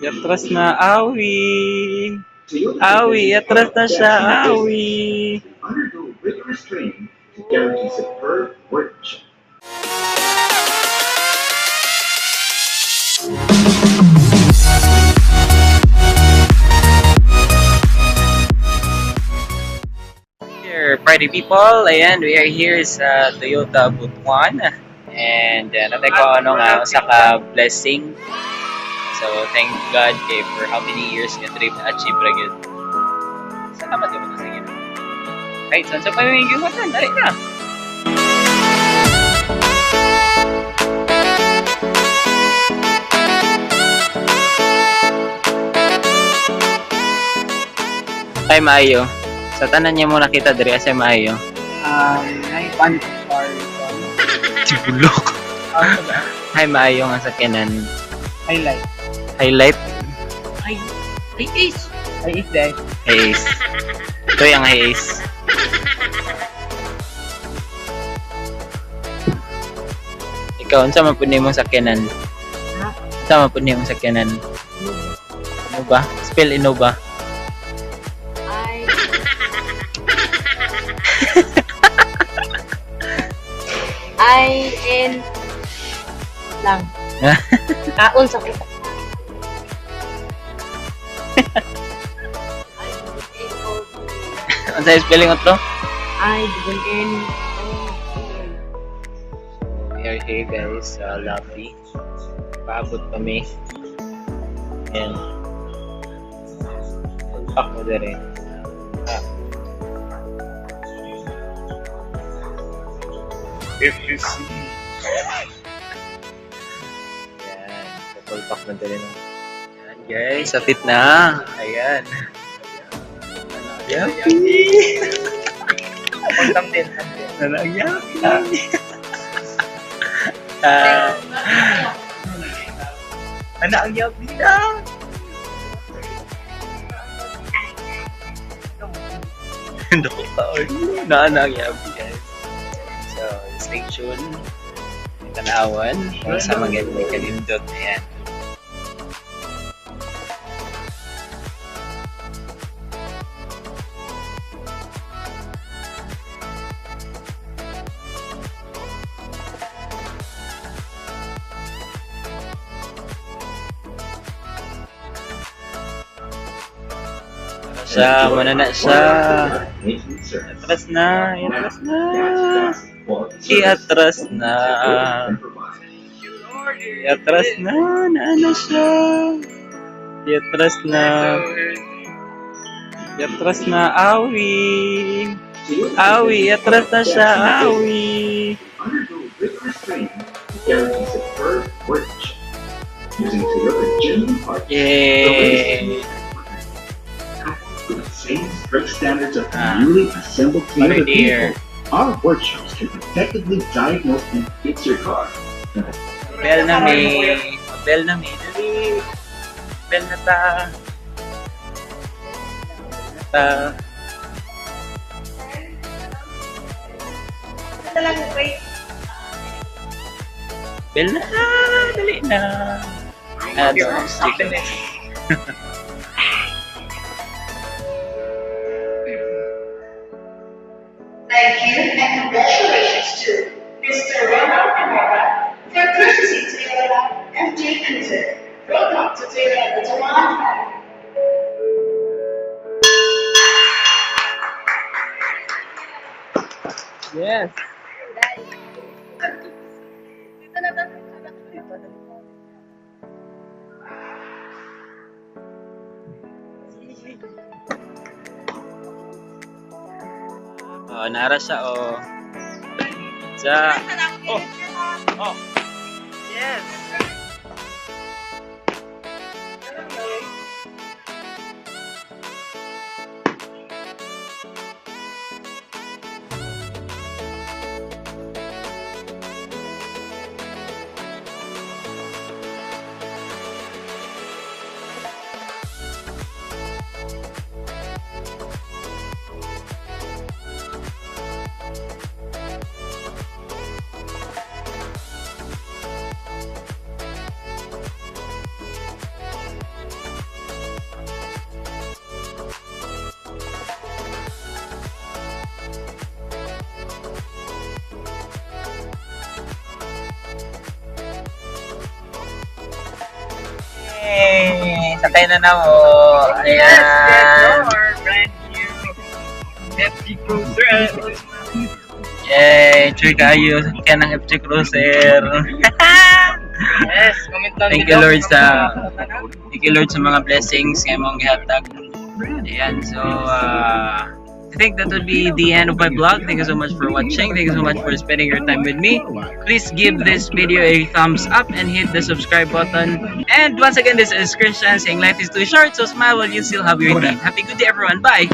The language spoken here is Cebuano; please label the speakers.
Speaker 1: Atras na, awi. Awi, atras na siya, awi.
Speaker 2: Undergo rigorous training to guarantee superb workmanship.
Speaker 1: Here, party people, ayan, we are here sa Toyota Butuan. And natay ko ano nga, usa ka blessing. So, thank God kay for how many years nga dream na achieve ra gyud. Salamat gyud mo sa Ginoo. Right, so sa pa may giwatan, dali na. Ay maayo. Sa tanan niya mo nakita diri asa maayo.
Speaker 3: Ay, pan comparison.
Speaker 1: Tibulok.
Speaker 3: Ano ba?
Speaker 1: Ay maayo nga sakyanan.
Speaker 3: Highlight.
Speaker 1: Highlight.
Speaker 3: Ay, ay, ace! Ay, ace dahil.
Speaker 1: Ace. Ito yung ace. Ikaw, unsa man pud nimo sakyanan?
Speaker 3: Ha?
Speaker 1: Unsa man pud nimo sakyanan? Innova? Spell Innova.
Speaker 4: I I N lang. Kaon sa kuta. I double N O
Speaker 1: Unsa yung spelling otro?
Speaker 4: I double N O
Speaker 1: We are here, guys, sa lobby. Paabot kami. Ayan. Pak mo dere. Ah.
Speaker 2: If you see
Speaker 1: Ayan. Pupulpak na dere no. Ayan guys, sapit na. Ayan. Yapi!
Speaker 3: Pag thumbnail, thumbnail.
Speaker 1: Ano ang yapi? Ah,
Speaker 3: Ano ang yabi na?
Speaker 1: Dako pa, oy. Naana ang yapi, guys. So, stay tuned. Tanawan. Kung sa mga may kalindot. Ayan. Siya, muna na siya.
Speaker 2: Maintenance service.
Speaker 1: Atras na, atras na.
Speaker 2: That's quality service.
Speaker 1: Iatras na.
Speaker 2: Toyota can provide.
Speaker 1: Iatras na, naano siya. Iatras na. Iatras na, awi.
Speaker 2: Toyota
Speaker 1: Awi, atras na siya, awi.
Speaker 2: Undergo rigorous training to guarantee superb workmanship. Using Toyota genuine parts, the
Speaker 1: Yay!
Speaker 2: latest equipment, coupled with the same strict standards of
Speaker 1: Ah.
Speaker 2: newly assembled
Speaker 1: Mother
Speaker 2: Toyota
Speaker 1: dear.
Speaker 2: vehicles, our workshops can effectively diagnose and fix your car.
Speaker 1: Bell na may. Bell na may. Dali. Bell na ta. Bell na ta.
Speaker 4: Ito lang, wait.
Speaker 1: Bell na. Ah, dali na. Ah, doon. Chicken.
Speaker 5: Thank you and congratulations to Mr. Ronald Primera for purchasing Toyota FJ Cruiser. Welcome to Toyota Butuan family.
Speaker 1: Yes.
Speaker 4: Dito na to.
Speaker 1: Oh, nara siya, oh. Sa... Oh. Oh. Yes. Sakay na na mo.
Speaker 3: Yes,
Speaker 1: Ayan.
Speaker 3: our brand new FJ Cruiser.
Speaker 1: Yay! Enjoy kayo. Sakyan ng FJ Cruiser.
Speaker 3: Yes, comment lang
Speaker 1: Thank you,
Speaker 3: below
Speaker 1: Lord,
Speaker 3: kung
Speaker 1: Thank you, Lord, sa mga blessings nga imong gihatag. Ayan, so I think that would be the end of my vlog. Thank you so much for watching. Thank you so much for spending your time with me. Please give this video a thumbs up and hit the subscribe button. And once again, this is Christian saying life is too short, so smile while you still have your teeth. Happy good day, everyone. Bye!